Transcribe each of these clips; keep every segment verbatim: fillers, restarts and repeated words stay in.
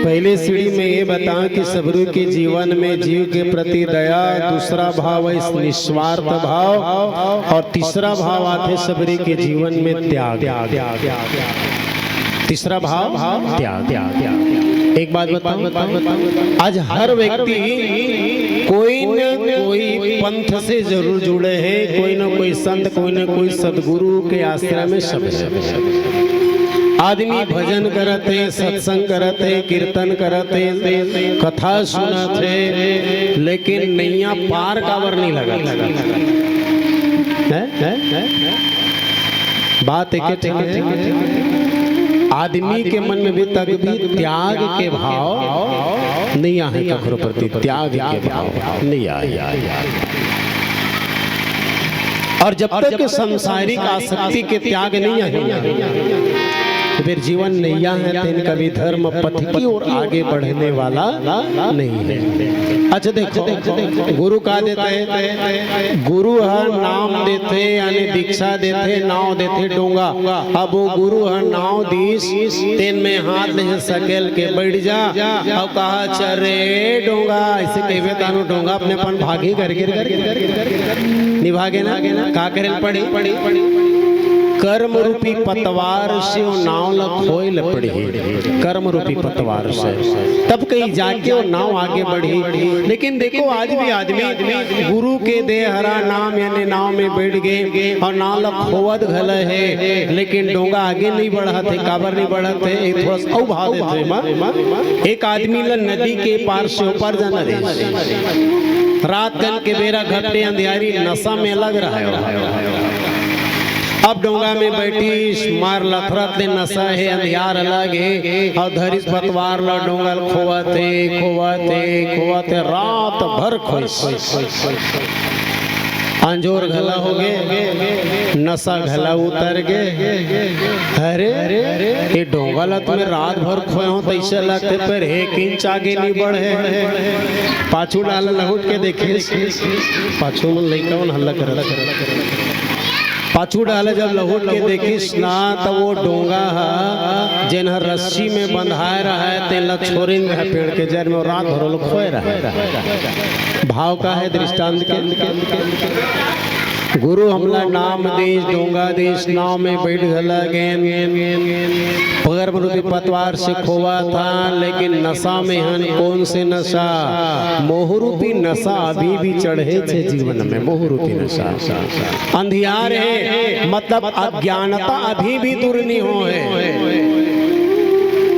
पहले सीढ़ी में ये बताओ कि सबरू के जीवन में जीव के प्रति दया, दूसरा भाव है निस्वार्थ भाव, और तीसरा भाव आथे सबरू के जीवन में त्याग। तीसरा भाव त्याग। एक बात बताओ, आज हर व्यक्ति कोई न कोई पंथ से जरूर जुड़े हैं, कोई न कोई संत, कोई न कोई सदगुरु के आश्रय में सब है। आदमी भजन करत हे, सत्संग करत हे, कीर्तन करत हे, कथा सुनत हे, लेकिन नैया पार काबर नहीं लगत? हैं? हैं? बात एक, आदमी के मन में भी तक भी त्याग के भाव नहीं आए, कखरो प्रति त्याग के भाव नहीं आए। और जब तक सांसारिक आसक्ति के त्याग नहीं आए, तो फिर जीवन नैया है, तेन कभी धर्म पथ की ओर आगे बढ़ने वाला नहीं है। अच्छा देखो, गुरु का देते हैं? गुरु ह नाम देथे, यानी दीक्षा देथे, नाव देथे डोंगा। अब वो गुरु ह नाव दीस, तेन में हाथ ले सकेल के बैठ जा, अब कहा, "चल रे डोंगा", ऐसे कहबे तानो डोंगा अपने अपन भागी करके, निभागे ना, का करे पड़ी? कर्म रूपी पतवार से वो नाव ल खोए ल पड़ी, कर्म रूपी पतवार से, तब कहीं जाके वो नाव आगे बढ़ी। लेकिन देखो, आज भी आदमी गुरु के दे हरा नाम, यानी नाव में बैठ गए और नाव ल खोवत घला है, लेकिन डोंगा आगे नहीं बढ़त है। काबर नहीं बढ़त है? एक थोड़ा सा अउ भाव देथे एमा। एक आदमी ल नदी के पार से ओ पार जाना रहिस। रात कन के बेरा घट्टे अंधियारी, नशा में लग रहा है। अब डोंगा में बैठिस, मार लथरत ले नशा हे, अंधियार अलग हे, अउ धरिस पतवार ल डोंगा ल खोवत हे, खोवत हे, खोवत हे, रात भर खोइस। अंजोर घला हो गे, नशा घला उतर गे। अरे, ये डोंगा ल त मैं रात भर खोए हों, तइसे लगथे, पर एक इंच आगे नहीं बढ़े। पाछू डाल लहुट के देखिस, पाछू मन लइका मन हल्ला करत। पाछू डाल जब लहुट के देखिस ना, त वो डोंगा ह, जेन ह रस्सी में बंधाए रहय, तेन ल छोरिन रहय पेड़ के जर में, रात भर ओला खोए रहय। भाव का हे दृष्टांत के? गुरु हमला नाम दीस, डोंगा दीस, नाव में बैठ घला गेन, पगर में रूपी पतवार से खोवत हन, लेकिन नशा में हन। कौन से नशा? मोह रूपी नशा अभी भी चढ़े छे जीवन में, मोह रूपी नशा। अंधियार हे, मतलब अज्ञानता अभी भी दूर नहीं हो हे।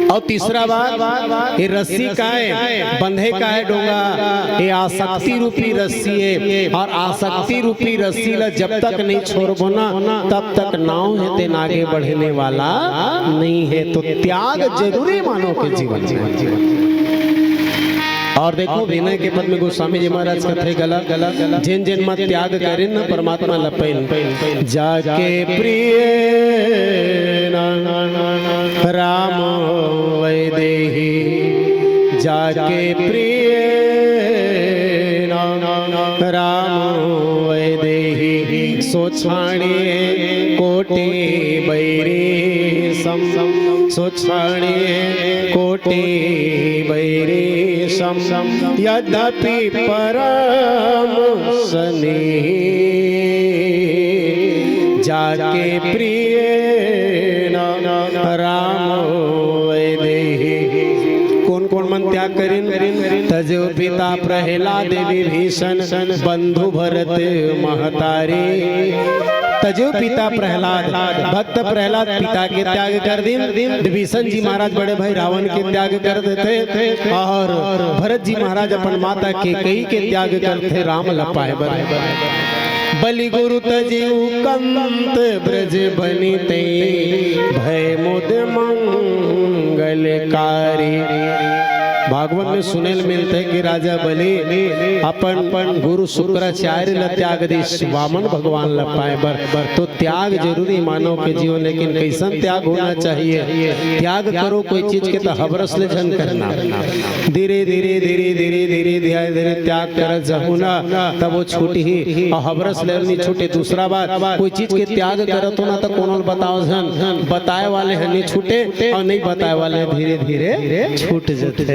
और तीसरा बात, ये रस्सी काय, बंधे काय डोंगा, ये आसक्ति रूपी रस्सी हे। और आसक्ति रूपी रस्सी ला जब तक नहीं छोड़बो ना, तब तक नाव हे तेन आगे बढ़ने वाला नहीं हे। तो त्याग जरूरी मानव के जीवन में। और देखो, विनय के पद में गोस्वामी जी महाराज कथे घला, जेन जेन मन त्याग करिन न, परमात्मा ल पाइन। जाके प्रिय न राम वैदेही, जाके प्रिय न राम वैदेही, सो छाड़िए कोटि बैरी सम, सो छाड़िए कोटि बैरी सम, यद्यपि परम स्नेही, जाके प्रिय न राम वैदेही। कौन कौन मन त्याग करिन? तजो पिता प्रहलाद विभीषण बंधु भरत महतारी। तजो पिता प्रहलाद, भक्त प्रहलाद पिता के त्याग कर दिन, विभीषण जी महाराज बड़े भाई रावण के त्याग कर देथे, और भरत जी महाराज अपन माता कैकेयी के त्याग करथे राम ल पाए बर। बलि गुरु तजिउ कंत ब्रज बनि तैं, भए मुद मंगलकारी। भागवत में सुने ल मिलथे कि राजा बलि अपन गुरु शुक्राचार्य ल त्याग दिस वामन भगवान ल पाए बर। तो त्याग जरूरी मानव के जीवन, लेकिन कैसन त्याग होना चाहिए? त्याग करो कोई चीज के, तो हबरस ले झन करना। धीरे धीरे धीरे धीरे धीरे धीरे धीरे त्याग करत जाहू ना, तब वो छूटही। और हबरस ले नहीं छूटे। दूसरा बात, कोई चीज के त्याग करत हो ना, तो कोनो ल बताओ झन, बताए वाले ह नहीं छूटे, और नहीं बताए वाले धीरे धीरे छूट जथे।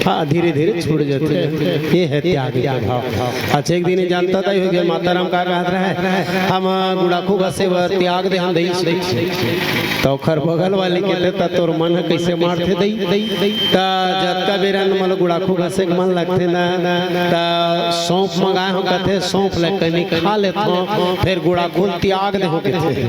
हाँ, धीरे धीरे छूट जथे। ये है त्याग के भाव। अच्छा, एक दिन ये जानता था, हो गया, माता राम का कहत रहे, हम गुड़ाखू घसे बर त्याग दे हम दई। तो ओखर बगल वाले कहते, "त तोर मन ह कैसे मारथे दई?" त जतका बेरा न मतलब गुड़ाखू घसे के मन लगथे ना, त सौंफ मंगाए हो कहथे, "सौंफ ले कनी खा लेथो, फिर गुड़ाखू ल त्याग दे हो," कहथे।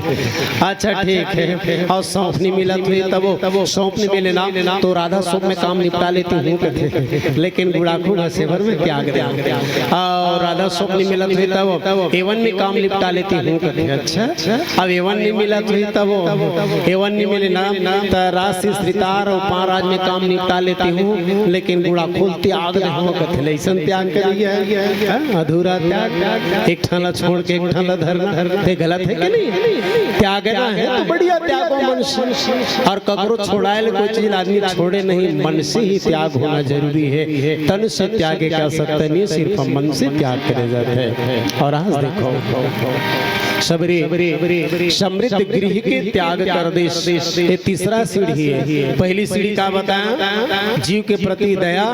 अच्छा, ठीक है। और सौंफ नहीं मिलत हुई तब वो, सौंफ नहीं मिले ना, तो राधा सौंफ में काम निपटा लेती हूँ कहथे, लेकिन गुड़ाखू घसे बर में त्याग दे। और राधा सौंफ नहीं मिलत हुई तब वो एवन में काम निपटा लेती हूँ कहथे। अच्छा, अब एवन नहीं मिलत हुई तब वो, एवन नहीं मिले ना, त रास श्रीतार और पाँराज में काम निपटा लेती हूँ, लेकिन गुड़ाखू ल त्याग दे हो कहथे। ले अइसन त्याग करिए, हाँ, अधूरा त्याग, एक ठन ला छोड़ के एक ठन ला धरना, ते गलत है कि नहीं? त्यागना है तो बढ़िया त्यागो मन से। और ककरो छोड़ाए ले कोई चीज आदमी छोड़े नहीं, मन से ही त्याग होना जरूरी है। तन से त्याग के आवश्यकता नहीं, सिर्फ मन से त्याग करे जाते हैं। और आज देखो, सबरी समृद्ध गृह के त्याग कर दिस। ये तीसरा सीढ़ी है। पहली सीढ़ी का बताया? जीव के प्रति दया,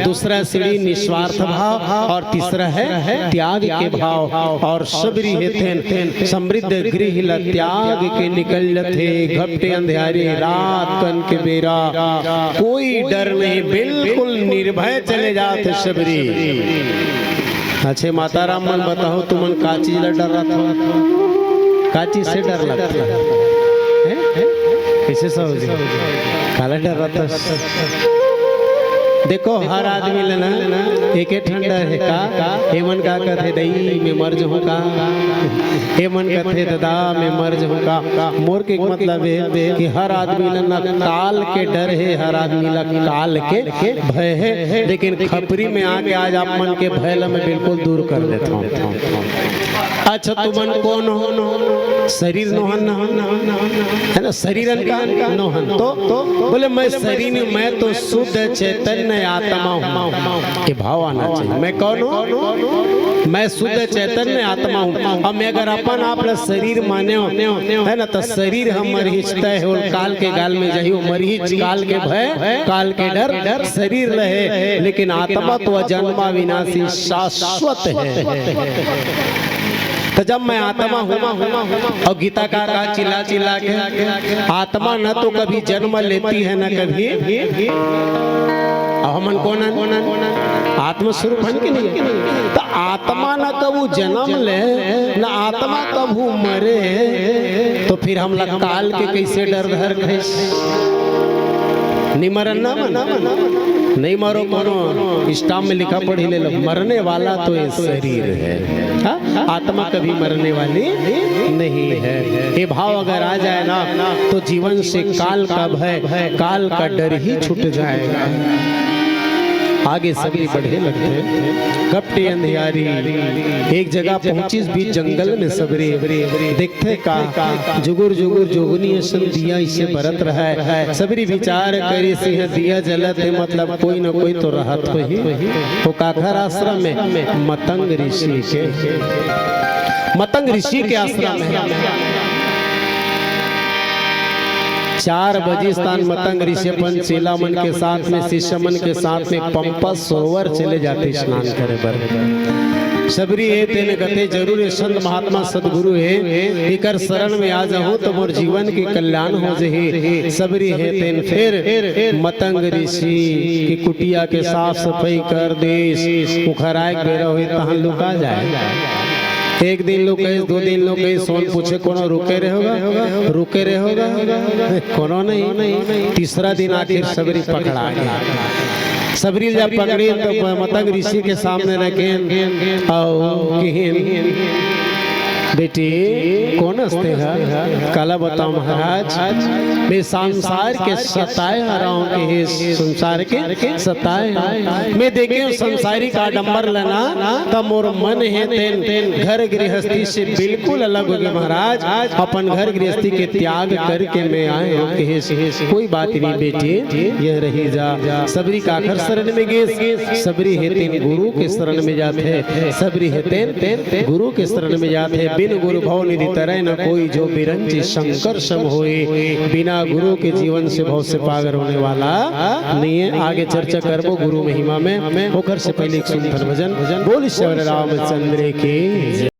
दूसरा सीढ़ी निस्वार्थ भाव, और तीसरा है त्याग के भाव। और सबरी हे तेन समृद्ध गृह ल त्याग के निकल जथे। घपटे अंधियारी रात कन के बेरा, कोई डर नहीं, बिल्कुल निर्भय चले जाथे सबरी। अच्छे माता राम मन बताओ, तुमन का चीज ला डर रहा था? का चीज से डर लगता है? हैं? हैं? कैसे साहू जी? काला डर रहा था? देखो, हर आदमी ला ना एक एक ठन डर है का? एमन का कहथे, "दई, मैं मर जाहूँ का?" एमन कहथे, "दादा, मैं मर जाहूँ का?" मोर के एक मतलब है कि हर आदमी ला ना काल के डर है, हर आदमी ला काल के भय है, लेकिन खपरी में आके आज आप मन के भय ला मैं बिल्कुल दूर कर देता हूँ। अच्छा, तुमन कौन हो? शरीर नोहन, नोहन, नोहन, नोहन, है ना? शरीरन का नोहन। तो, तो बोले, "मैं शरीर नहीं, मैं तो शुद्ध चैतन्य आत्मा हूँ।" ये भाव आना चाहिए। मैं कौन हूँ? मैं शुद्ध चैतन्य आत्मा हूँ। अब मैं अगर अपन आप ला शरीर माने हो, है ना, तो शरीर ह मरहिच तय हो, काल के गाल में जाही हो, मरहिच, काल के भय, काल के डर, शरीर रहे, लेकिन आत्मा तो अजन्मा विनाशी शाश्वत है। तो जब मैं आत्मा हूँ, और गीता का कहा चिल्ला चिल्ला के, "आत्मा न तो कभी जन्म लेती है, न कभी," अब हमन कौन हन? आत्मा स्वरूप हन कि नहीं? तो आत्मा न कभू जन्म ले, न आत्मा कभू मरे, तो फिर हमला काल के कैसे डर धर खैस? निमरन ना मन, नहीं मरो कोनो, स्टाम्प में लिखा पढ़ी ले लो, मरने वाला तो ये शरीर है, हाँ? आत्मा कभी मरने वाली नहीं है। ये भाव अगर आ जाए ना, तो जीवन से काल का भय, काल का डर ही छूट जाएगा। आगे सभी बढ़े लगते हैं। घपटी अंधियारी, एक जगह पहुंचिस बीच जंगल में सबरी, देखथे का जुगुर जुगुर जोगनी असन दिया इसे बरत रहा है। सबरी विचार करिस इहाँ दिया जलत है, मतलब कोई ना कोई तो रहत होही। वो काखर आश्रम में? मतंग ऋषि के, मतंग ऋषि के आश्रम में। चार बजे स्थान मतंग ऋषि अपन चेला मन के साथ में, शिष्य मन के साथ में पंपा सरोवर चले जाते स्नान करे बर। सबरी हे तेन कथे, "जरूर ये संत महात्मा सदगुरु हे, एकर शरण में आ जाहूं तो मोर जीवन के कल्याण हो जही।" सबरी हे तेन फिर मतंग ऋषि की कुटिया के साफ सफाई कर देस। उखराए के बेरा होई तहां लुका जाए। एक दिन लुकइस, दो दिन लुकइस, सोन पूछे, "कोनो रुके रहे होगा? रुके रहे होगा?" कोनो नहीं। तीसरा दिन आखिर सबरी पकड़ा गया। सबरी जब पकड़ी तो मतंग ऋषि के सामने रखेन और किहिन, बेटी, कोन हस तेहा? काला बतावं महाराज, मैं संसार के सताए हरंव, कहिस संसार के सताए हरंव। मैं देखेंव संसारिक आडंबर ल ना, त मोर मन हे तेन घर गृहस्थी से बिल्कुल अलग होगे महाराज। अपन घर गृहस्थी के त्याग करके मैं आए हंव, कहिस कोई बात नहीं बेटी, यहां रही जा। सबरी काखर शरण में गिस, सबरी हे तेन गुरु के शरण में जाथे, सबरी हे तेन गुरु के शरण में जाथे। बिन गुरु भव निधि तरै न कोई, जो बिरंची शंकर सम होई। बिना गुरु के जीवन से भव से पार होने वाला नहीं है। आगे चर्चा करबो गुरु महिमा में, ओकर से पहले एक सुंदर भजन। बोल श्री रामचंद्र की जय।